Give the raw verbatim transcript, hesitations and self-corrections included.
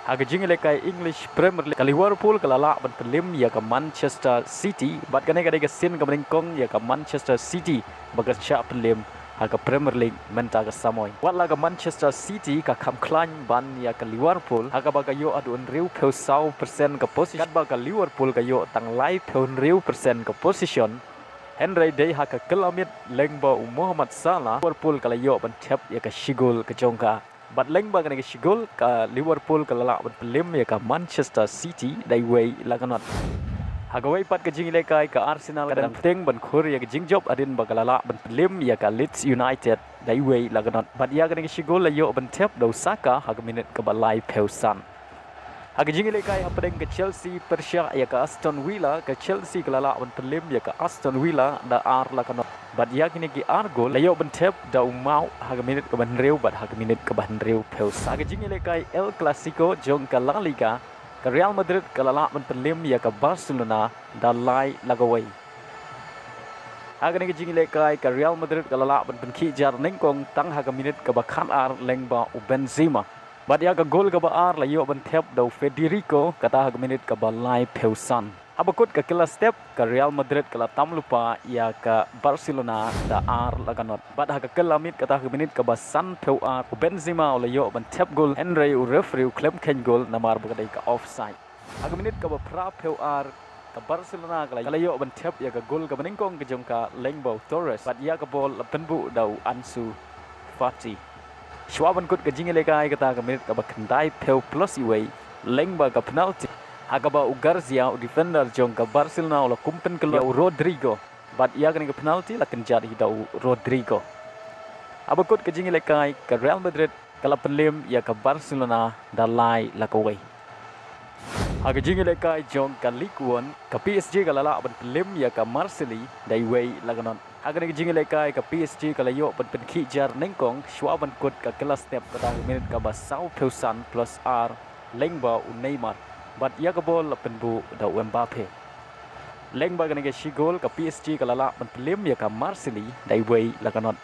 Ha ka jingïalehkai English Premier League, ka Liverpool ka la lah ban pynliem ïa ka Manchester City, bad kane ka dei ka sien kaba nyngkong ïa ka Manchester City ba ka shah pynliem ha ka Premier League mynta ka samoi. Wat la ka Manchester City ka kham khlaiñ ban ïa ka Liverpool, ha kaba ka ïoh haduh hynriewphew saw percent ka possession, katba ka Liverpool ka ïoh tang laiphew hynriew percent ka possession. Hynrei dei ha ka kylla miet lyngba u Mohamed Salah, Liverpool ka la ïoh ban thep ïa ka shi gol ka jong ka. Bad lyngba kane ka shi gol, ka Liverpool ka la lah ban pynliem ïa ka Manchester City da iwei la ka not. Ha kawei pat ka jingïalehkai, ka Arsenal ka dang bteng ban khur ïa ka jingjop hadien ba ka la lah ban pynliem ïa ka Leeds United da iwei la ka not. Bad ïa kane ka shi gol la ïoh ban thep da u Saka ha ka minit kaba laiphew san. Ha ka jingïalehkai hapdeng ka Chelsea pyrshah ïa ka Aston Villa, ka Chelsea ka la lah ban pynliem ïa ka Aston Villa da ar la ka not. Bad ïa kine ki ar gol la ïoh ban thep da u Mount ha ka minit kaba hynriew bad ha ka minit kaba hynriewphew san. Ha ka jingïalehkai El Clasico jong ka La Liga, ka Real Madrid ka la lah ban pynliem ïa ka Barcelona da lai la kawei. Ha kane ka jingïalehkai, ka Real Madrid ka la lah ban pynkhih jar nyngkong tang ha ka minit kaba khatar lyngba u Benzema. Bad ïa ka gol kaba ar la ïoh ban thep da u Federico, kata ha ka minit kaba laiphew san. Haba kut ka kylla step, ka Real Madrid ka la tam lypa ïa ka Barcelona da ar la ka not. Bad ha ka kylla miet, kata ha ka minit kaba sanphew ar, u Benzema u la ïoh ban thep gol, hynrei u referee u khlem kheiñ gol namar ba ka dei ka offside. Ha ka minit kaba phraphew ar, ka Barcelona ka la, ka la ïoh ban thep ïa ka gol kaba nyngkong ka jong ka lyngba u Torres. Bad ïa ka bol la pynbuh da u Ansu Fati. Shuwa ban kut ka jingïalehkai, kata ka minit kaba khyndaiphew plus iwei, lyngba ka penalty, ha kaba u Garcia, u defender jong ka Barcelona, u la kum pynkylla u Rodrygo. Bad ïa kane ka penalty la kynjat hi da u Rodrygo. Haba kut ka jingïalehkai, ka Real Madrid ka la pynliem ïa ka Barcelona da lai la kawei. Ha ka jingïalehkai jong ka Ligue One, ka P S G ka la lah ban pynliem ïa ka Marseille da iwei la ka not. Ha kane ka jingïalehkai, ka P S G ka la ïoh ban pynkhih jar nyngkong shuwa ban kut ka kylla step, kata ha ka minit kaba sawphew san plus ar, lyngba u Neymar. Bad ïa ka bol la pynbuh da u Mbappe. Lyngba kane ka shi gol, ka P S G ka la lah ban pynliem ïa ka Marseille da iwei la ka not.